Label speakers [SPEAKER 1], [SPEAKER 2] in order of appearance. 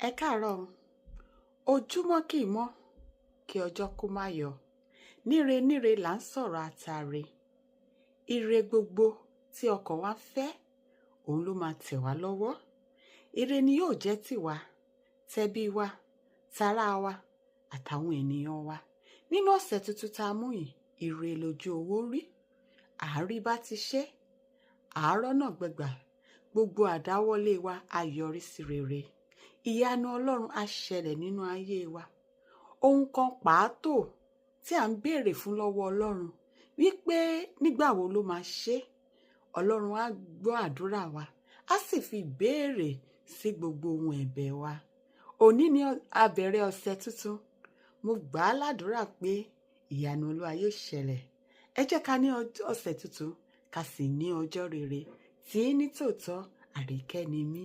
[SPEAKER 1] Ẹ káàárọ̀ o. Ojúmọ́ kì í mọ́ kí ọjọ́ kó má yọ. Níre níre là ń sọ̀rọ̀ atare. Ire gbogbo tí ọkàn wa ń fẹ́, òun ló máa tẹ̀ wá lọ́wọ́. Ire ni yóò jẹ́ tiwa, tẹbí wa, tará wa, àtàwọn ènìyàn wa. Nínú ọ̀sẹ̀ tuntun tá a mú yìí, ire lójú owó rí. Àárí bá ti ṣe, àárọ̀ náà gbẹgbà, gbogbo àdáwọ́lé wa á yọrí sí rere. Ìyanu Ọlọ́run á ṣẹlẹ̀ nínú ayé wa. Ohun kan pàtó tí à ń béèrè fún lọ́wọ́ Ọlọ́run wípé nígbà wo ló máa ṣe, Ọlọ́run á gbọ́ àdúrà wa, á sì fi ìbéèrè sí gbogbo ohun ẹ̀bẹ̀ wa. Òní ni a bẹ̀rẹ̀ ọ̀sẹ̀ tuntun. Mo gbà á ládùrá pé ìyanu Olúwa yóò ṣẹlẹ̀. Ẹ jẹ́ ká ní ọ̀sẹ̀ tuntun, ká sì ní ọjọ́ rere. Tí ní tòótọ́, Àríkẹ́ ni mí.